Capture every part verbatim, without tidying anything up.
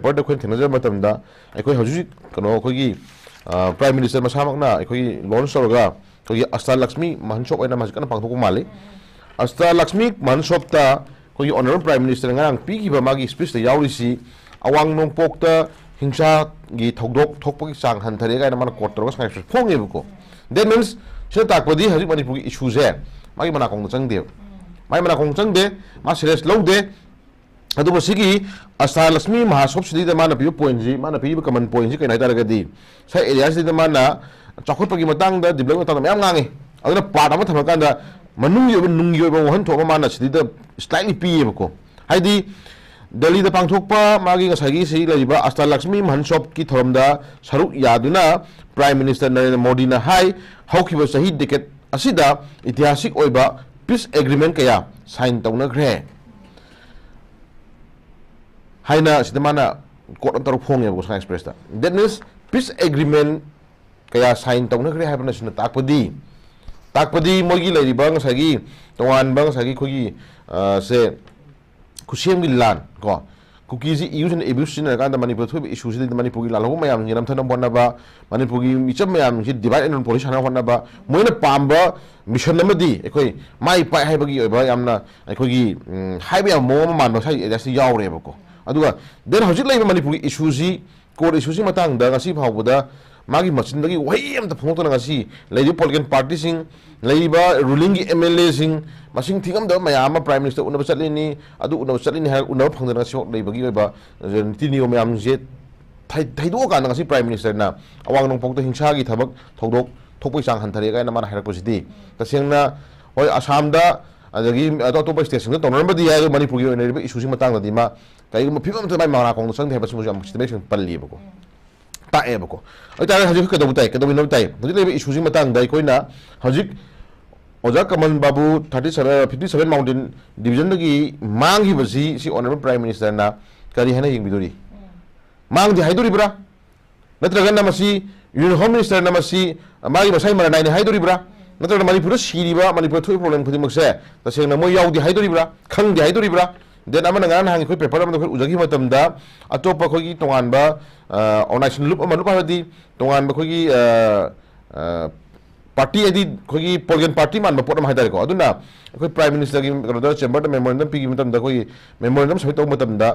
ꯄꯦꯄꯔꯗ ꯑꯩꯈꯣꯏꯅ ꯊꯦꯡꯅꯖꯕ ꯃꯇꯝꯗ, ꯑꯩꯈꯣꯏ ꯍꯧꯖꯤꯛ ꯍꯧꯖꯤꯛ ꯀꯩꯅꯣ, ꯑꯩꯈꯣꯏꯒꯤ ꯄ꯭ꯔꯥꯏꯝ ꯃꯤꯅꯤꯁꯇꯔ ꯃꯁꯥꯃꯛꯅ ꯑꯩꯈꯣꯏꯒꯤ ꯂꯣꯟꯁ ꯇꯧꯔꯒ ꯑꯩꯈꯣꯏꯒꯤ ꯑꯁꯇꯥ ꯂꯛꯁꯃꯤ ꯃꯍꯟꯁꯣꯞ ꯍꯥꯏꯅ ꯃꯥꯁꯤ ꯀꯟꯅ ꯄꯥꯡꯊꯣꯛꯄ ꯃꯥꯜꯂꯤ꯫ ꯑꯁꯇꯥ ꯂꯛꯁꯃꯤ ꯃꯍꯟꯁꯣꯞꯇ ꯑꯩꯈꯣꯏꯒꯤ ꯑꯣꯅꯔꯦꯕꯜ ꯄ꯭ꯔꯥꯏꯝ ꯃꯤꯅꯤꯁꯇꯔꯅ ꯉꯔꯥꯡ ꯄꯤꯈꯤꯕ ꯃꯥꯒꯤ ꯁ꯭ꯄꯤꯆꯇ ꯌꯥꯎꯔꯤꯁꯤ, ꯑꯋꯥꯡ ꯅꯣꯡꯄꯣꯛꯇ ꯍꯤꯡꯁꯥꯒꯤ ꯊꯧꯗꯣꯛ ꯊꯣꯛꯄꯒꯤ ꯆꯥꯡ ꯍꯟꯊꯔꯦ ꯀꯥꯏꯅ ꯃꯥꯅ ꯀꯣꯠ ꯇꯧꯔꯒ ꯁꯉꯥꯏ ꯑꯦꯛꯁꯄ꯭ꯔꯦꯁ ꯐꯣꯡꯉꯦꯕꯀꯣ꯫ That means, ꯁꯤꯅ ꯇꯥꯛꯄꯗꯤ ꯍꯧꯖꯤꯛ ꯃꯅꯤꯄꯨꯔꯒꯤ ꯏꯁꯨꯁꯦ ꯃꯥꯒꯤ ꯃꯅꯥꯀꯣꯡꯗ ꯆꯪꯗꯦꯕ꯫ ꯃꯥꯒꯤ ꯃꯅꯥꯀꯣꯡ ꯆꯪꯗꯦ, ꯃꯥ ꯁꯦꯔꯤꯌꯁ ꯂꯧꯗꯦ꯫ ꯑꯗꯨꯕꯨ ꯁꯤꯒꯤ ꯑꯁꯇꯥ ꯂꯛꯁꯃꯤ ꯃꯍꯥꯁꯣꯞꯁꯤꯗꯩꯗ ꯃꯥꯅ ꯄꯤꯕ ꯄꯣꯏꯟꯁꯤ, ꯃꯥꯅ ꯄꯤꯔꯤꯕ ꯀꯃꯟ ꯄꯣꯏꯟꯁꯤ ꯀꯩꯅꯣ ꯍꯥꯏꯇꯥꯔꯒꯗꯤ, ꯉꯁꯥꯏ ꯑꯦꯔꯤꯌꯥꯁꯤꯗ ꯃꯥꯅ ꯆꯥꯎꯈꯠꯄꯒꯤ ꯃꯇꯥꯡꯗ, ꯗꯤꯕ꯭ꯂꯞꯃꯦꯟ ꯃꯇꯥꯡꯗ ꯃꯌꯥꯝ ꯉꯥꯡꯉꯤ꯫ ꯑꯗꯨꯅ ꯄꯥꯔꯠ ꯑꯃ ꯊꯝꯃꯀꯥꯟꯗ ꯃꯅꯨꯡꯒꯤ ꯑꯣꯏꯕ, ꯅꯨꯡꯒꯤ ꯑꯣꯏꯕ ꯋꯥꯍꯟꯊꯣꯛ ꯑꯃ ꯃꯥꯅ ꯁꯤꯗꯩꯗ ꯁ꯭ꯂꯥꯏꯠꯂꯤ ꯄꯤꯌꯦꯕꯀꯣ꯫ ꯍꯥꯏꯗꯤ, ꯗꯦꯜꯂꯤꯗ ꯄꯥꯡꯊꯣꯛꯄ ꯃꯥꯒꯤ ꯉꯁꯥꯏꯒꯤ ꯁꯤ ꯂꯩꯔꯤꯕ ꯑꯁꯇꯥ ꯂꯛꯁꯃꯤ ꯃꯍꯟꯁꯣꯞꯀꯤ ꯊꯧꯔꯝꯗ ꯁꯔꯨꯛ ꯌꯥꯗꯨꯅ ꯄ꯭ꯔꯥꯏꯝ ꯃꯤꯅꯤꯁꯇꯔ ꯅꯔꯦꯟꯗ꯭ꯔ ꯃꯣꯗꯤꯅ ꯍꯥꯏ, ꯍꯧꯈꯤꯕ ꯆꯍꯤ ꯗꯦꯀꯦꯠ ꯑꯁꯤꯗ ꯏꯇꯤꯍꯥꯁꯤꯛ ꯑꯣꯏꯕ ꯄꯤꯁ ꯑꯦꯒ꯭ꯔꯤꯃꯦꯟ ꯀꯌꯥ ꯁꯥꯏꯟ ꯇꯧꯅꯈ꯭ꯔꯦ ꯍꯥꯏꯅ ꯁꯤꯗ ꯃꯥꯅ ꯀꯣꯠ ꯑꯃ ꯇꯧꯔꯒ ꯐꯣꯡꯉꯦꯕꯀꯣ, ꯁꯉꯥꯏ ꯑꯦꯛꯁꯄ꯭ꯔꯦꯁꯇ꯫ That means, ꯄꯤꯁ ꯑꯦꯒ꯭ꯔꯤꯃꯦꯟ ꯀꯌꯥ ꯁꯥꯏꯟ ꯇꯧꯅꯈ꯭ꯔꯦ ꯍꯥꯏꯕꯅ ꯁꯤꯅ ꯇꯥꯛꯄꯗꯤ, ꯇꯥꯛꯄꯗꯤ ꯃꯣꯏꯒꯤ ꯂꯩꯔꯤꯕ ꯉꯁꯥꯏꯒꯤ ꯇꯣꯉꯥꯟꯕ ꯉꯁꯥꯏꯒꯤ ꯑꯩꯈꯣꯏꯒꯤ, ꯑ, ꯁꯦ, ꯈꯨꯠꯁꯦꯝꯒꯤ ꯂꯥꯟ ꯀꯣ, ꯀꯨꯀꯤꯁꯤ ꯌꯨꯁ ꯑꯦꯟ ꯑꯦꯕ꯭ꯌꯨꯁ ꯁꯤꯖꯤꯟꯅꯔꯀꯥꯟꯗ ꯃꯅꯤꯄꯨꯔꯗ ꯊꯣꯛꯏꯕ ꯏꯁꯨꯁꯤꯗ ꯃꯅꯤꯄꯨꯔꯒꯤ ꯂꯥꯜꯍꯧꯕ ꯃꯌꯥꯝꯁꯤꯡꯁꯤ ꯅꯝꯊꯅꯕ ꯍꯣꯠꯅꯕ, ꯃꯅꯤꯄꯨꯔꯒꯤ ꯃꯤꯆꯝ ꯃꯌꯥꯝꯁꯤ divide and rule policy ꯁꯥꯟꯅꯕ ꯍꯣꯠꯅꯕ, ꯃꯣꯏꯅ ꯄꯥꯝꯕ ꯃꯤꯁꯟ ꯑꯃꯗꯤ ꯑꯩꯈꯣꯏ ꯃꯥꯏ ꯄꯥꯛ ꯍꯥꯏꯕꯒꯤ ꯑꯣꯏꯕ ꯌꯥꯝꯅ ꯑꯩꯈꯣꯏꯒꯤ, ꯎꯝ, ꯍꯥꯏꯕ ꯌꯥꯕ ꯃꯑꯣꯡ ꯑꯃ ꯃꯥꯟꯕ ꯉꯁꯥꯏ ꯑꯦꯔꯤꯌꯥꯁꯤ ꯌꯥꯎꯔꯦꯕꯀꯣ꯫ ꯑꯗꯨꯒ then ꯍꯧꯖꯤꯛ ꯂꯩꯔꯤꯕ ꯃꯅꯤꯄꯨꯔꯒꯤ ꯏꯁꯨꯁꯤ, ꯀꯣꯔꯠ ꯏꯁꯨꯁꯤ ꯃꯇꯥꯡꯗ ꯉꯁꯤ ꯐꯥꯎꯕꯗ ꯃꯥꯒꯤ ꯃꯆꯤꯟꯗꯒꯤ ꯋꯥꯍꯩ ꯑꯃꯇ ꯐꯣꯡꯗꯣꯛꯇꯅ ꯉꯁꯤ ꯂꯩꯔꯤꯕ ꯄꯣꯂꯤꯇꯤꯀꯦꯜ ꯄꯥꯔꯇꯤꯁꯤꯡ, ꯂꯩꯔꯤꯕ ꯔꯨꯂꯤꯡꯒꯤ ꯑꯦꯝ ꯑꯦꯜ ꯑꯦꯁꯤꯡ, ꯃꯁꯤꯡ ꯊꯤꯉꯝꯗꯕ ꯃꯌꯥꯝ ꯑꯃ ꯄ꯭ꯔꯥꯏꯝ ꯃꯤꯅꯤꯁꯇꯔ ꯎꯅꯕ ꯆꯠꯂꯤꯅꯤ, ꯑꯗꯨ ꯎꯅꯕ ꯆꯠꯂꯤꯅꯤ ꯍꯥꯏꯔꯒ ꯎꯅꯕ ꯐꯪꯗꯅ ꯉꯁꯤꯐꯥꯎ ꯂꯩꯕꯒꯤ ꯑꯣꯏꯕ ꯅꯤꯇꯤ ꯅꯤꯌꯣꯝ ꯃꯌꯥꯝꯁꯦ ꯊꯩ-, ꯊꯩꯗꯣꯛꯑꯀꯥꯟꯗ ꯉꯁꯤ ꯄ꯭ꯔꯥꯏꯝ ꯃꯤꯅꯤꯁꯇꯔꯅ ꯑꯋꯥꯡ ꯅꯣꯡꯄꯣꯛꯇ ꯍꯤꯡꯁꯥꯒꯤ ꯊꯕꯛ ꯊꯧꯗꯣꯛ ꯊꯣꯛꯄꯒꯤ ꯆꯥꯡ ꯍꯟꯊꯔꯦ ꯀꯥꯏꯅ ꯃꯥꯅ ꯍꯥꯏꯔꯛꯄꯁꯤꯗꯤ, ꯇꯁꯦꯡꯅ, ꯍꯣꯏ, ꯑꯁꯥꯝꯗ ꯑꯗꯒꯤ ꯑꯇꯣꯞ ꯑꯇꯣꯞꯄ ꯁ꯭ꯇꯦꯠꯁꯤꯡꯗ ꯇꯧꯅꯔꯝꯕꯗꯤ ꯌꯥꯏ, ꯑꯗꯨ ꯃꯅꯤꯄꯨꯔꯒꯤ ꯑꯣꯏꯅ ꯂꯩꯔꯤꯕ ꯏꯁꯨꯁꯤ ꯃꯇꯥꯡꯗꯗꯤ ꯃꯥ ꯀꯔꯤꯒꯨꯝꯕ ꯐꯤꯕꯝ ꯑꯃꯠꯇ ꯃꯥꯏ ꯃꯅꯥꯀꯣꯡꯗ ꯆꯪꯗꯦ ꯍꯥꯏꯕꯁꯤꯃꯁꯨ ꯌꯥꯝ systematic ꯄꯜꯂꯤꯕꯀꯣ, ꯇꯥꯛꯑꯦꯕꯀꯣ꯫ ꯑꯗꯨ ꯑꯣꯏꯇꯥꯔꯒꯗꯤ ꯍꯧꯖꯤꯛ ꯀꯩꯗꯧꯕ ꯇꯥꯏ, ꯀꯩꯗꯧꯕꯤꯅꯕ ꯇꯥꯏ? ꯍꯧꯖꯤꯛ ꯂꯩꯔꯤꯕ ꯏꯁꯨꯁꯤ ꯃꯇꯥꯡꯗ ꯑꯩꯈꯣꯏꯅ ꯍꯧꯖꯤꯛ ꯑꯣꯖꯥ Kamal Babu thirty seven, fifty seven mountain ꯗꯤꯕꯤꯖꯟꯗꯒꯤ ꯃꯥꯡꯈꯤꯕꯁꯤ, ꯁꯤ ꯑꯣꯅꯔꯦꯕꯜ ꯄ꯭ꯔꯥꯏꯝ ꯃꯤꯅꯤꯁꯇꯔꯅ ꯀꯔꯤ ꯍꯥꯏꯅ ꯌꯦꯡꯕꯤꯗꯣꯔꯤ? ꯃꯥꯡꯗꯦ ꯍꯥꯏꯗꯣꯔꯤꯕ꯭ꯔꯥ? ꯅꯠꯇ꯭ꯔꯒꯅ ꯃꯁꯤ ꯌꯨꯅꯤꯌꯟ ꯍꯣꯝ ꯃꯤꯅꯤꯁꯇꯔꯅ ꯃꯁꯤ ꯃꯥꯒꯤ ꯃꯁꯥꯒꯤ ꯃꯔꯥꯟ ꯅꯥꯏꯅ ꯍꯥꯏꯗꯣꯔꯤꯕ꯭ꯔꯥ? ꯅꯠꯇ꯭ꯔꯒꯅ ꯃꯅꯤꯄꯨꯔꯗ ꯁꯤꯔꯤꯕ, ꯃꯅꯤꯄꯨꯔꯗ ꯊꯣꯛꯏꯕ ꯄ꯭ꯔꯣꯕ꯭ꯂꯦꯝ ꯈꯨꯗꯤꯡꯃꯛꯁꯦ ꯇꯁꯦꯡꯅ ꯃꯣꯏ ꯌꯥꯎꯗꯦ ꯍꯥꯏꯗꯣꯔꯤꯕ꯭ꯔꯥ? ꯈꯪꯗꯦ ꯍꯥꯏꯗꯣꯔꯤꯕ꯭ꯔꯥ? ꯗꯦꯟ ꯑꯃꯅ ꯉꯔꯥꯡ ꯅꯍꯥꯟ ꯑꯩꯈꯣꯏ ꯄꯦꯄꯔ ꯑꯃꯗ ꯑꯩꯈꯣꯏ ꯎꯖꯈꯤꯕ ꯃꯇꯝꯗꯗ ꯑꯇꯣꯞꯄ ꯑꯩꯈꯣꯏꯒꯤ ꯇꯣꯉꯥꯟꯕ ꯑꯣꯔꯒꯅꯥꯏꯖꯦꯁꯟ ꯂꯨꯞ ꯑꯃ, ꯂꯨꯞ ꯍꯥꯏꯕꯗꯤ ꯇꯣꯉꯥꯟꯕ ꯑꯩꯈꯣꯏꯒꯤ ꯄꯥꯔꯇꯤ, ꯍꯥꯏꯗꯤ ꯑꯩꯈꯣꯏꯒꯤ ꯄꯣꯂꯤꯇꯤꯀꯦꯜ ꯄꯥꯔꯇꯤ ꯃꯥꯟꯕ ꯄꯣꯠ ꯑꯃ ꯍꯥꯏꯇꯥꯔꯦꯀꯣ꯫ ꯑꯗꯨꯅ ꯑꯩꯈꯣꯏ ꯄ꯭ꯔꯥꯏꯝ ꯃꯤꯅꯤꯁꯇꯔꯒꯤ ꯀꯩꯅꯣꯗ, ꯆꯦꯝꯕꯔꯗ ꯃꯦꯃꯣꯔꯦꯟꯗꯝ ꯄꯤꯈꯤꯕ ꯃꯇꯝꯗ, ꯑꯩꯈꯣꯏꯒꯤ ꯃꯦꯃꯣꯔꯦꯟꯗꯝ ꯁꯕꯃꯤꯠ ꯇꯧꯕ ꯃꯇꯝꯗ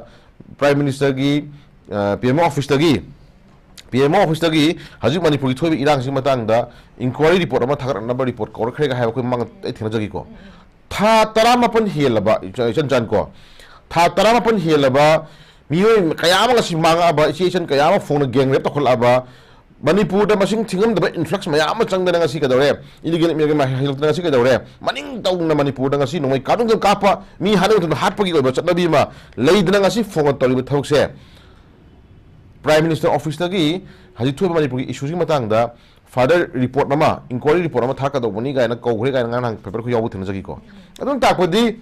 ꯄ꯭ꯔꯥꯏꯝ ꯃꯤꯅꯤꯁꯇꯔꯒꯤ, P M O ꯑꯣꯐꯤꯁꯇꯒꯤ, P M O ꯑꯣꯐꯤꯁꯇꯒꯤ ꯍꯧꯖꯤꯛ ꯃꯅꯤꯄꯨꯔꯒꯤ ꯊꯣꯛꯏꯕ ꯏꯔꯥꯡꯁꯤꯒꯤ ꯃꯇꯥꯡꯗ ꯏꯟꯀ꯭ꯋꯥꯏꯔꯤ ꯔꯤꯄꯣꯔꯠ ꯑꯃ ꯊꯥꯒꯠꯂꯛꯅꯕ ꯔꯤꯄꯣꯔꯠ ꯀꯧꯔꯛꯈ꯭ꯔꯦꯒ ꯍꯥꯏꯕ ꯑꯩꯈꯣꯏ ꯃꯃꯥꯡꯗ ꯑꯩ ꯊꯦꯡꯅꯖꯈꯤꯀꯣ꯫ ꯊꯥ ꯇꯔꯥꯃꯥꯄꯟ ꯍꯦꯜꯂꯕ, ꯏꯆꯟ ꯆꯟꯀꯣ, ꯊꯥ ꯇꯔꯥꯃꯥꯄꯟ ꯍꯦꯜꯂꯕ ꯃꯤꯑꯣꯏ ꯀꯌꯥ ꯑꯃ ꯉꯁꯤ ꯃꯥꯡꯉꯛꯑꯕ, ꯏꯆꯦ ꯏꯆꯟ ꯀꯌꯥ ꯑꯃ ꯐꯣꯡꯅ ꯒꯦꯡ ꯔꯦꯞ ꯇꯧꯈꯠꯂꯛꯑꯕ, ꯃꯅꯤꯄꯨꯔꯗ ꯃꯁꯤꯡ ꯊꯤꯉꯝꯗꯕ ꯏꯟꯐ꯭ꯂꯛꯁ ꯃꯌꯥꯝ ꯑꯃ ꯆꯪꯗꯅ ꯉꯁꯤ ꯀꯩꯗꯧꯔꯦ? ꯏꯂꯤꯒꯦꯜ ꯏꯃꯤꯒ꯭ꯔꯦꯟ ꯍꯦꯟꯒꯠꯂꯛꯇꯅ ꯉꯁꯤ ꯀꯩꯗꯧꯔꯦ? ꯃꯅꯤꯡ ꯇꯧꯅ ꯃꯅꯤꯄꯨꯔꯗ ꯉꯁꯤ ꯅꯣꯡꯃꯩ ꯀꯥꯞꯅ ꯀꯥꯞꯄ, ꯃꯤ ꯍꯥꯠꯅꯕ ꯃꯇꯝꯗ ꯍꯥꯠꯄꯒꯤ ꯑꯣꯏꯕ ꯆꯠꯅꯕꯤ ꯑꯃ ꯂꯩꯗꯅ ꯉꯁꯤ ꯐꯣꯡꯅ ꯇꯧꯔꯤꯕ ꯊꯕꯛꯁꯦ, ꯄ꯭ꯔꯥꯏꯝ ꯃꯤꯅꯤꯁꯇꯔ ꯑꯣꯐꯤꯁꯇꯒꯤ ꯍꯧꯖꯤꯛ ꯊꯣꯛꯏꯕ ꯃꯅꯤꯄꯨꯔꯒꯤ ꯏꯁꯨꯁꯤꯒꯤ ꯃꯇꯥꯡꯗ ꯐꯔꯗꯔ ꯔꯤꯄꯣꯔꯠ ꯑꯃ, ꯏꯟꯀ꯭ꯋꯥꯏꯔꯤ ꯔꯤꯄꯣꯔꯠ ꯑꯃ ꯊꯥꯔꯛꯀꯗꯧꯕꯅꯤ ꯀꯥꯏꯅ ꯀꯧꯈ꯭ꯔꯦ ꯀꯥꯏꯅ ꯉꯔꯥꯡ ꯅꯍꯥꯟ ꯄꯦꯄꯔ ꯑꯩꯈꯣꯏ ꯌꯥꯎꯕ ꯊꯦꯡꯅꯖꯈꯤꯀꯣ꯫ ꯑꯗꯨꯅ ꯇꯥꯛꯄꯗꯤ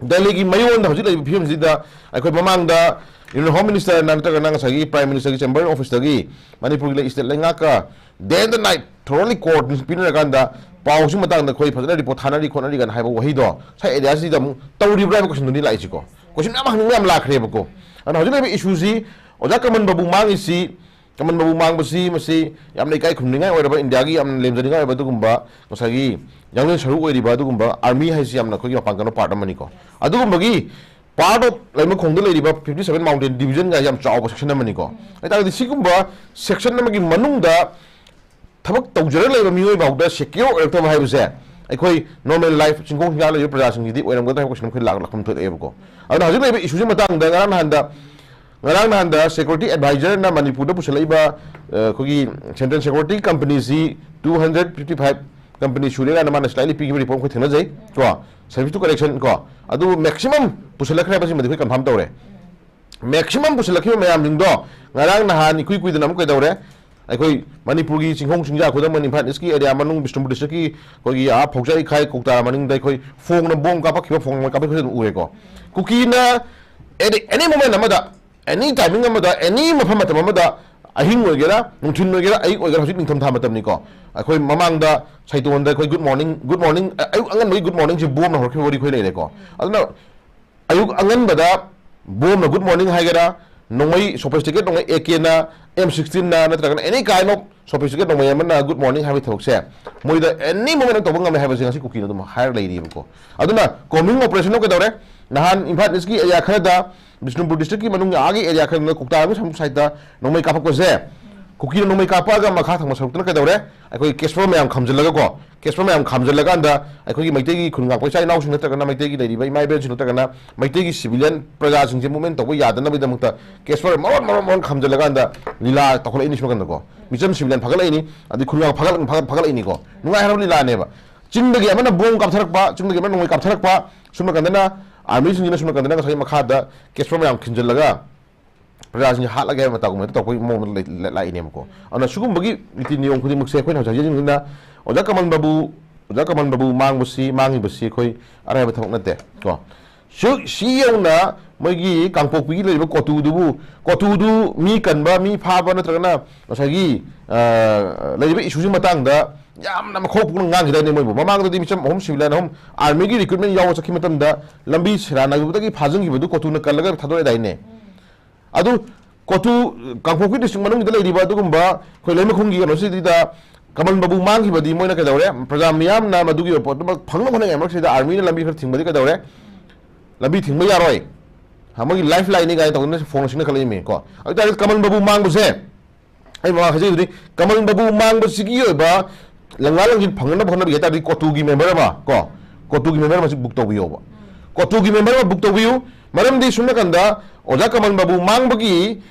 ꯗꯦꯜꯂꯤꯒꯤ ꯃꯌꯣꯟꯗ ꯍꯧꯖꯤꯛ ꯂꯩꯔꯤꯕ ꯐꯤꯕꯝꯁꯤꯗ ꯑꯩꯈꯣꯏ ꯃꯃꯥꯡꯗ ꯌꯨꯅꯤꯌꯟ ꯍꯣꯝ ꯃꯤꯅꯤꯁꯇꯔꯅ ꯅꯠꯇ꯭ꯔꯒꯅ ꯉꯁꯥꯏꯒꯤ ꯄ꯭ꯔꯥꯏꯝ ꯃꯤꯅꯤꯁꯇꯔꯒꯤ ꯆꯦꯝꯕꯔ ꯑꯣꯐꯤꯁꯇꯒꯤ ꯃꯅꯤꯄꯨꯔꯒꯤ ꯂꯩ ꯁ꯭ꯇꯦꯠ ꯂꯩꯉꯥꯛꯀ day and night thoroughly coordination ꯄꯤꯅꯔꯀꯥꯟꯗ ꯄꯥꯎꯁꯤ ꯃꯇꯥꯡꯗ ꯑꯩꯈꯣꯏ ꯐꯖꯅ ꯔꯤꯄꯣꯔꯠ ꯊꯥꯅꯔꯤ ꯈꯣꯠꯅꯔꯤ ꯀꯥꯏꯅ ꯍꯥꯏꯕ ꯋꯥꯍꯩꯗꯣ ꯁ꯭ꯋꯥꯏ ꯑꯦꯔꯤꯌꯥꯁꯤꯗ ꯑꯃꯨꯛ ꯇꯧꯔꯤꯕ꯭ꯔꯥ ꯍꯥꯏꯕ ꯀꯣꯏꯁꯟꯗꯨꯅꯤ ꯂꯥꯛꯏꯁꯤꯀꯣ꯫ ꯀꯣꯏꯁꯟ ꯃꯌꯥꯝ ꯍꯪꯅꯤꯡꯕ ꯌꯥꯝ ꯂꯥꯛꯈ꯭ꯔꯦꯕꯀꯣ꯫ ꯑꯗꯨꯅ ꯍꯧꯖꯤꯛ ꯂꯩꯔꯤꯕ ꯏꯁꯨꯁꯤ ꯑꯣꯖꯥ ꯀꯃꯟ ꯕꯥꯕꯨ ꯃꯥꯡꯉꯤꯁꯤ, ꯀꯃꯟ ꯕꯥꯕꯨ ꯃꯥꯡꯕꯁꯤ ꯃꯁꯤ ꯌꯥꯝꯅ ꯏꯀꯥꯏ ꯈꯨꯝꯅꯤꯡꯉꯥꯏ ꯑꯣꯏꯔꯕ, ꯏꯟꯗꯤꯌꯥꯒꯤ ꯌꯥꯝꯅ ꯂꯦꯝꯖꯅꯤꯡꯉꯥꯏ ꯑꯣꯏꯕ ꯑꯗꯨꯒꯨꯝꯕ ꯉꯁꯥꯏꯒꯤ ꯌꯥꯡꯂꯦꯟ ꯁꯔꯨ ꯑꯣꯏꯔꯤꯕ ꯑꯗꯨꯒꯨꯝꯕ ꯑꯥꯔꯃꯤ ꯍꯥꯏꯁꯤ ꯌꯥꯝꯅ ꯑꯩꯈꯣꯏꯒꯤ ꯃꯄꯥꯡꯒꯜ ꯄꯥꯔꯠ ꯑꯃꯅꯤꯀꯣ꯫ ꯑꯗꯨꯒꯨꯝꯕꯒꯤ ꯄꯥꯔꯠ ꯑꯣꯐ ꯂꯩꯃꯈꯣꯡꯗ ꯂꯩꯔꯤꯕ fifty seven mountain division ꯒꯥꯏ ꯌꯥꯝ ꯆꯥꯎꯕ ꯁꯦꯛꯁꯟ ꯑꯃꯅꯤꯀꯣ꯫ ꯍꯥꯏꯇꯥꯔꯒꯗꯤ ꯁꯤꯒꯨꯝꯕ ꯁꯦꯛꯁꯟ ꯑꯃꯒꯤ ꯃꯅꯨꯡꯗ ꯊꯕꯛ ꯇꯧꯖꯔ ꯂꯩꯕ ꯃꯤꯑꯣꯏ ꯐꯥꯎꯗ ꯁꯦꯀ꯭ꯌꯣꯔ ꯑꯣꯏꯔꯛꯇꯕ ꯍꯥꯏꯕꯁꯦ ꯑꯩꯈꯣꯏ ꯅꯣꯔꯃꯦꯜ ꯂꯥꯏꯐ, ꯆꯤꯡꯈꯣꯡ ꯆꯤꯡꯌꯥ ꯂꯩꯕ ꯄ꯭ꯔꯖꯥꯁꯤꯡꯁꯤꯗꯤ ꯑꯣꯏꯔꯝꯒꯗ꯭ꯔꯥ ꯍꯥꯏꯕ ꯀꯣꯏꯁꯟ ꯑꯩꯈꯣꯏ ꯂꯥꯛ-, ꯂꯥꯛꯐꯝ ꯊꯣꯛꯂꯛꯑꯦꯕꯀꯣ꯫ ꯑꯗꯨꯅ ꯍꯧꯖꯤꯛ ꯂꯩꯔꯤꯕ ꯏꯁꯨꯁꯤ ꯃꯇꯥꯡꯗ ꯉꯔꯥꯡ ꯅꯍꯥꯟꯗ, ꯉꯔꯥꯡ ꯅꯍꯥꯟꯗ ꯁꯦꯀ꯭ꯌꯨꯔꯤꯇꯤ ꯑꯦꯗꯚꯥꯏꯖꯔꯅ ꯃꯅꯤꯄꯨꯔꯗ ꯄꯨꯁꯜꯂꯛꯏꯕ, ꯑ, ꯑꯩꯈꯣꯏꯒꯤ ꯁꯦꯟꯇ꯭ꯔꯦꯜ ꯁꯦꯀ꯭ꯌꯨꯔꯤꯇꯤ ꯀꯝꯄꯅꯤꯁꯤ two hundred fifty five company ꯁꯨꯔꯦ ꯀꯥꯏꯅ ꯃꯥꯅ slightly ꯄꯤꯈꯤꯕ ꯔꯤꯄꯣꯔꯠ ꯑꯩꯈꯣꯏ ꯊꯦꯡꯅꯖꯩ ꯀꯣ, subject to correction ꯀꯣ꯫ ꯑꯗꯨꯕꯨ ꯃꯦꯛꯁꯤꯃꯝ ꯄꯨꯁꯜꯂꯛꯈ꯭ꯔꯦ ꯍꯥꯏꯕꯁꯤꯃꯗꯤ ꯑꯩꯈꯣꯏ ꯀꯟꯐꯥꯔꯝ ꯇꯧꯔꯦ꯫ ꯃꯦꯛꯁꯤꯃꯝ ꯄꯨꯁꯤꯜꯂꯛꯈꯤꯕ ꯃꯌꯥꯝꯁꯤꯡꯗꯣ ꯉꯔꯥꯡ ꯅꯍꯥꯟ ꯏꯀꯨꯏ ꯀꯨꯏꯗꯅ ꯑꯃꯨꯛ ꯀꯩꯗꯧꯔꯦ? ꯑꯩꯈꯣꯏ ꯃꯅꯤꯄꯨꯔꯒꯤ ꯆꯤꯡꯈꯣꯡ ꯆꯤꯡꯖꯥ, ꯈꯨꯗꯝ ꯑꯣꯏꯅ ꯏꯝꯐꯥꯜ ꯏꯁꯀꯤ ꯑꯦꯔꯤꯌꯥ ꯃꯅꯨꯡ, ꯕꯤꯁꯅꯨꯄꯨꯔ ꯗꯤꯁꯇ꯭ꯔꯤꯛꯀꯤ ꯑꯩꯈꯣꯏꯒꯤ ꯑꯥ ꯐꯧꯖꯥ ꯏꯈꯥꯏ ꯀꯧꯇꯥ ꯃꯅꯤꯡꯗ ꯑꯩꯈꯣꯏ ꯐꯣꯡꯅ ꯕꯣꯝ ꯀꯥꯞꯄꯛꯈꯤꯕ, ꯐꯣꯡꯅ ꯀꯥꯞꯄꯛꯈꯤꯕ ꯑꯗꯨꯝ ꯎꯔꯦꯀꯣ꯫ ꯀꯨꯀꯤꯅ at any moment ꯑꯃꯗ, any timing ꯑꯃꯗ, any ꯃꯐꯝ ꯃꯇꯝ ꯑꯃꯗ, ꯑꯍꯤꯡ ꯑꯣꯏꯒꯦꯔꯥ, ꯅꯨꯡꯊꯤꯜ ꯑꯣꯏꯒꯦꯔꯥ, ꯑꯌꯨꯛ ꯑꯣꯏꯒꯦꯔꯥ, ꯍꯧꯖꯤꯛ ꯅꯤꯡꯊꯝꯊꯥ ꯃꯇꯝꯅꯤꯀꯣ꯫ ꯑꯩꯈꯣꯏ ꯃꯃꯥꯡꯗ ꯁꯩꯇꯣꯟꯗ ꯑꯩꯈꯣꯏ good morning, good morning, ꯑ-, ꯑꯌꯨꯛ ꯑꯉꯟꯕꯒꯤ good morningꯁꯦ ꯕꯣꯝꯅ ꯍꯧꯔꯛꯈꯤꯕ ꯋꯥꯔꯤ ꯑꯩꯈꯣꯏ ꯂꯩꯔꯦꯀꯣ꯫ ꯑꯗꯨꯅ ꯑꯌꯨꯛ ꯑꯉꯟꯕꯗ ꯕꯣꯝꯅ good morning ꯍꯥꯏꯒꯦꯔꯥ, ꯅꯣꯡꯃꯩ sophisticated ꯅꯣꯡꯃꯩ ꯑꯦ ꯀꯦꯅ, ꯑꯦꯝ ꯁꯤꯛꯁꯇꯤꯟꯅ, ꯅꯠꯇ꯭ꯔꯒꯅ any kind of sophisticated ꯅꯣꯡꯃꯩ ꯑꯃꯅ good morning ꯍꯥꯏꯕꯒꯤ ꯊꯕꯛꯁꯦ ꯃꯣꯏꯗ any moment ꯇꯧꯕ ꯉꯝꯃꯦ ꯍꯥꯏꯕꯁꯦ ꯉꯁꯤ ꯀꯨꯀꯤꯅ ꯑꯗꯨꯝ ꯍꯥꯏꯔ ꯂꯩꯔꯤꯕꯀꯣ꯫ ꯑꯗꯨꯅ combing operation ꯀꯩꯗꯧꯔꯦ? ꯅꯍꯥꯟ ꯏꯝꯐꯥꯜ ꯏꯁꯀꯤ ꯑꯦꯔꯤꯌꯥ ꯈꯔꯗ, ꯕꯤꯁꯅꯨꯄꯨꯔ ꯗꯤꯁꯇ꯭ꯔꯤꯛꯀꯤ ꯃꯅꯨꯡꯒꯤ ꯑꯥꯒꯤ ꯑꯦꯔꯤꯌꯥ ꯈꯔꯗ, ꯀꯧꯇꯥ ꯑꯃꯁꯨꯡ ꯁꯥꯏꯠꯇ ꯅꯣꯡꯃꯩ ꯀꯥꯞꯄꯛꯄꯁꯦ, ꯀꯨꯀꯤꯅ ꯅꯣꯡꯃꯩ ꯀꯥꯞꯄꯛꯑꯒ ꯃꯈꯥ ꯊꯪꯕ ꯁꯔꯨꯛꯇꯅ ꯀꯩꯗꯧꯔꯦ? ꯑꯩꯈꯣꯏ cash power ꯃꯌꯥꯝ ꯈꯥꯝꯖꯤꯜꯂꯒꯀꯣ, cash power ꯃꯌꯥꯝ ꯈꯥꯝꯖꯤꯜꯂꯀꯥꯟꯗ ꯑꯩꯈꯣꯏꯒꯤ ꯃꯩꯇꯩꯒꯤ ꯈꯨꯟ ꯉꯥꯛꯄ ꯏꯆꯥ ꯏꯅꯥꯎꯁꯤꯡ ꯅꯠꯇ꯭ꯔꯒꯅ ꯃꯩꯇꯩꯒꯤ ꯂꯩꯔꯤꯕ ꯏꯃꯥ ꯏꯕꯦꯟꯁꯤꯡ ꯅꯠꯇ꯭ꯔꯒꯅ ꯃꯩꯇꯩꯒꯤ civilian ꯄ꯭ꯔꯖꯥꯁꯤꯡꯁꯦ movement ꯇꯧꯕ ꯌꯥꯗꯅꯕꯒꯤꯗꯃꯛꯇ cash power ꯃꯔꯣꯟ ꯃꯔꯣꯟ ꯃꯔꯣꯟ ꯈꯥꯝꯖꯤꯜꯂꯀꯥꯟꯗ ꯂꯤꯂꯥ ꯇꯧꯈꯠꯂꯛꯏꯅꯤ꯫ ꯁꯣꯝ ꯅꯥꯀꯟꯗꯀꯣ ꯃꯤꯆꯝ civilian ꯐꯒꯠꯂꯛꯏꯅꯤ, ꯑꯗꯩ ꯈꯨꯟ ꯉꯥꯛꯄ ꯐꯒꯠꯂꯛ-, ꯐꯒꯠ-, ꯐꯒꯠꯂꯛꯏꯅꯤꯀꯣ꯫ ꯅꯨꯡꯉꯥꯏ ꯍꯔꯥꯎ ꯂꯤꯂꯥꯅꯦꯕ꯫ ꯆꯤꯡꯗꯒꯤ ꯑꯃꯅ ꯕꯣꯝ ꯀꯥꯞꯊꯔꯛꯄ, ꯆꯤꯡꯗꯒꯤ ꯑꯃꯅ ꯅꯣꯡꯃꯩ ꯀꯥꯞꯊꯔꯛꯄ, ꯁꯣꯝ ꯅꯥꯀꯟꯗꯅ armyꯁꯤꯡꯁꯤꯅ ꯁꯣꯝ ꯅꯥꯀꯟꯗꯅ ꯉꯁꯥꯏꯒꯤ ꯃꯈꯥꯗ cash power ꯃꯌꯥꯝ ꯈꯤꯟꯖꯤꯜꯂꯒ ꯄ꯭ꯔꯖꯥꯁꯤꯡꯁꯦ ꯍꯥꯠꯂꯒꯦ ꯍꯥꯏꯕ ꯃꯇꯥꯒꯨꯝꯕ ꯍꯦꯛꯇ ꯇꯧꯔꯛꯄꯒꯤ ꯃꯑꯣꯡꯗ ꯂꯩ-, ꯂ-, ꯂꯥꯛꯏꯅꯦꯕꯀꯣ꯫ ꯑꯗꯨꯅ ꯁꯤꯒꯨꯝꯕꯒꯤ ꯅꯤꯇꯤ ꯅꯤꯌꯣꯝ ꯈꯨꯗꯤꯡꯃꯛꯁꯦ ꯑꯩꯈꯣꯏꯅ ꯍꯧꯖꯤꯛ ꯍꯧꯖꯤꯛ ꯍꯧꯖꯤꯛꯅ ꯑꯣꯖꯥ ꯀꯃꯜ ꯕꯥꯕꯨ, ꯑꯣꯖꯥ ꯀꯃꯜ ꯕꯥꯕꯨ ꯃꯥꯡꯕꯁꯤ, ꯃꯥꯡꯉꯤꯕꯁꯤ ꯑꯩꯈꯣꯏ ꯑꯔꯥꯏꯕ ꯊꯕꯛ ꯅꯠꯇꯦ ꯀꯣ꯫ ꯁꯤ, ꯁꯤ ꯌꯧꯅ ꯃꯣꯏꯒꯤ ꯀꯥꯡꯄꯣꯛꯄꯤꯒꯤ ꯂꯩꯔꯤꯕ ꯀꯣꯇꯨꯗꯨꯕꯨ, ꯀꯣꯇꯨꯗꯨ ꯃꯤ ꯀꯟꯕ, ꯃꯤ ꯐꯥꯕ ꯅꯠꯇ꯭ꯔꯒꯅ ꯉꯁꯥꯏꯒꯤ, ꯑ, ꯂꯩꯔꯤꯕ issueꯁꯤ ꯃꯇꯥꯡꯗ ꯌꯥꯝꯅ ꯃꯈꯧ ꯄꯨꯛꯅ ꯉꯥꯡꯈꯤꯗꯥꯏꯅꯦ ꯃꯣꯏꯕꯨ? ꯃꯃꯥꯡꯗꯗꯤ ꯃꯤꯆꯝ ꯑꯍꯨꯝ, civilian ꯑꯍꯨꯝ armyꯒꯤ recruitment ꯌꯥꯎꯕ ꯆꯠꯈꯤ ꯃꯇꯝꯗ ꯂꯝꯕꯤ ꯁꯤꯔꯥꯟꯅꯕꯗꯒꯤ ꯐꯥꯖꯤꯟꯈꯤꯕꯗꯨ ꯀꯣꯇꯨꯅ ꯀꯜꯂꯒ ꯊꯥꯗꯣꯔꯛꯑꯦꯗꯥꯏꯅꯦ? ꯑꯗꯨ ꯀꯣꯇꯨ, ꯀꯥꯡꯄꯣꯛꯄꯤ district ꯃꯅꯨꯡꯒꯤꯗ ꯂꯩꯔꯤꯕ ꯑꯗꯨꯒꯨꯝꯕ ꯑꯩꯈꯣꯏ ꯂꯩꯃꯈꯨꯝꯒꯤ ꯀꯩꯅꯣꯁꯤꯗ ꯀꯃꯜ ꯕꯥꯕꯨ ꯃꯥꯡꯈꯤꯕꯗꯤ ꯃꯣꯏꯅ ꯀꯩꯗꯧꯔꯦ? ꯄ꯭ꯔꯖꯥ ꯃꯤꯌꯥꯝꯅ ꯃꯗꯨꯒꯤ ꯑꯣꯏꯕ ꯄꯣꯠꯇꯨꯃꯛ ꯐꯪꯅꯕ ꯍꯣꯠꯅꯉꯩ ꯃꯔꯛꯁꯤꯗ armyꯅ ꯂꯝꯕꯤ ꯈꯔ ꯊꯤꯡꯕꯗꯤ ꯀꯩꯗꯧꯔꯦ? ꯂꯝꯕꯤ ꯊꯤꯡꯕ ꯌꯥꯔꯣꯏ, ꯍꯥ, ꯃꯣꯏꯒꯤ lifeline ꯅꯤ ꯀꯥꯏꯅ ꯇꯧꯗꯅ ꯐꯣꯡꯅ ꯁꯤꯡꯅꯈꯠꯂꯛꯏꯃꯤ ꯀꯣ꯫ ꯑꯗꯨ ꯑꯣꯏꯇꯥꯔꯗꯤ ꯀꯃꯜ ꯕꯥꯕꯨ ꯃꯥꯡꯕꯁꯦ, ꯑꯩ ꯃꯃꯥꯡ ꯍꯥꯏꯖꯈꯤꯕꯗꯨꯅꯤ, ꯀꯃꯜ ꯕꯥꯕꯨ ꯃꯥꯡꯕꯁꯤꯒꯤ ꯑꯣꯏꯕ ꯂꯪꯂꯥ ꯂꯪꯁꯤꯟ ꯐꯪꯅꯅꯕ ꯍꯣꯠꯅꯕꯒꯤ ꯍꯥꯏ ꯇꯥꯔꯗꯤ ꯀꯣꯇꯨꯒꯤ member ꯑꯃ ꯀꯣ, ꯀꯣꯇꯨꯒꯤ member ꯑꯃꯁꯤ book ꯇꯧꯕꯤꯌꯣꯕ꯫ ꯀꯣꯇꯨꯒꯤ member ꯑꯃ book ꯇꯧꯕꯤꯌꯨ꯫ ꯃꯔꯝꯗꯤ ꯁꯣꯝ ꯅꯥꯀꯟꯗ ꯑꯣꯖꯥ ꯀꯃꯜ ꯕꯥꯕꯨ ꯃꯥꯡꯕꯒꯤ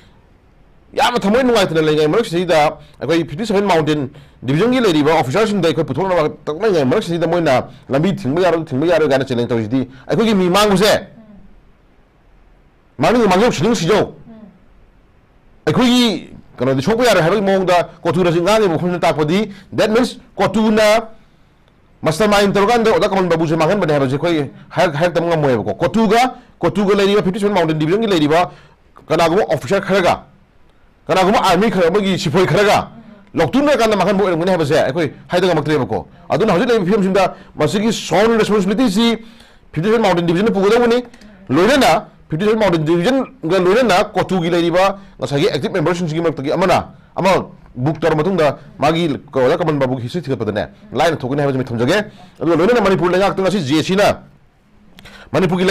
ꯌꯥꯝꯅ ꯊꯃꯣꯏ ꯅꯨꯡꯉꯥꯏꯇꯅ ꯂꯩꯉꯩ ꯃꯔꯛꯁꯤꯗ ꯑꯩꯈꯣꯏ fifty seven mountain divisionꯒꯤ ꯂꯩꯔꯤꯕ officerꯁꯤꯡꯗ ꯑꯩꯈꯣꯏ ꯄꯨꯊꯣꯛꯅꯕ ꯇꯧꯅꯉꯩ ꯃꯔꯛꯁꯤꯗ ꯃꯣꯏꯅ ꯂꯝꯕꯤ ꯊꯤꯡꯕ ꯌꯥꯔꯣꯏ, ꯊꯤꯡꯕ ꯌꯥꯔꯣꯏ ꯀꯥꯏꯅ challenge ꯇꯧꯔꯤꯁꯤꯗꯤ ꯑꯩꯈꯣꯏꯒꯤ ꯃꯤ ꯃꯥꯡꯕꯁꯦ ꯃꯥꯡꯅꯤꯡ ꯃꯥꯡꯖꯧ, ꯁꯤꯅꯤꯡ ꯁꯤꯖꯧ꯫ ꯑꯩꯈꯣꯏꯒꯤ ꯀꯩꯅꯣꯗꯤ ꯁꯣꯛꯄ ꯌꯥꯔꯣꯏ ꯍꯥꯏꯕꯒꯤ ꯃꯑꯣꯡꯗ ꯀꯣꯇꯨꯅ ꯍꯧꯖꯤꯛ ꯉꯥꯡꯉꯤꯕ ꯋꯥꯐꯝꯁꯤꯅ ꯇꯥꯛꯄꯗꯤ, that means ꯀꯣꯇꯨꯅ mastermind ꯇꯧꯔꯀꯥꯟꯗ ꯑꯣꯖꯥ ꯀꯃꯜ ꯕꯥꯕꯨꯁꯦ ꯃꯥꯡꯍꯟꯕꯅꯦ ꯍꯥꯏꯕꯁꯦ ꯑꯩꯈꯣꯏ ꯍꯥꯏꯔꯛ-, ꯍꯥꯏꯔꯛꯇꯕ ꯉꯝꯃꯣꯏꯕꯀꯣ꯫ ꯀꯣꯇꯨꯒ, ꯀꯣꯇꯨꯒ ꯂꯩꯔꯤꯕ fifty seven mountain divisionꯒꯤ ꯂꯩꯔꯤꯕ ꯀꯅꯥꯒꯨꯝꯕ officer ꯈꯔꯒ, ꯀꯅꯥꯒꯨꯝꯕ army ꯈꯔ, ꯃꯣꯏꯒꯤ ꯁꯤꯐꯣꯏ ꯈꯔꯒ ꯂꯧꯊꯣꯛꯅꯔꯀꯥꯟꯗ ꯃꯥꯡꯍꯟꯕ ꯑꯣꯏꯔꯝꯒꯅꯤ ꯍꯥꯏꯕꯁꯦ ꯑꯩꯈꯣꯏ ꯍꯥꯏꯗ ꯉꯝꯃꯛꯇ꯭ꯔꯦꯕꯀꯣ꯫ ꯑꯗꯨꯅ ꯍꯧꯖꯤꯛ ꯂꯩꯔꯤꯕ ꯐꯤꯕꯝꯁꯤꯗ ꯃꯁꯤꯒꯤ solemn responsibilityꯁꯤ fifty seven mountain divisionꯅ ꯄꯨꯒꯗꯧꯕꯅꯤ꯫ ꯂꯣꯏꯅꯅ fifty seven mountain division ꯒ ꯂꯣꯏꯅꯅ ꯀꯣꯆꯨꯒꯤ ꯂꯩꯔꯤꯕ ꯉꯁꯥꯏꯒꯤ active member ꯁꯤꯡꯁꯤꯒꯤ ꯃꯔꯛꯇꯒꯤ ꯑꯃꯅ ꯑꯃ book ꯇꯧꯔ ꯃꯇꯨꯡꯗ ꯃꯥꯒꯤ ꯑꯣꯖꯥ ꯀꯃꯟ ꯕꯥꯕꯨꯒꯤ history ꯊꯤꯒꯠꯄꯗꯅꯦ ꯂꯥꯏꯅ ꯊꯣꯛꯀꯅꯤ ꯍꯥꯏꯕꯁꯤ ꯊꯝꯖꯒꯦ꯫ ꯑꯗꯨꯒ ꯂꯣꯏꯅꯅ ꯃꯅꯤꯄꯨꯔ ꯂꯩꯉꯥꯛꯇ ꯉꯁꯤ J C ꯅ ꯃꯅꯤꯄꯨꯔꯒꯤ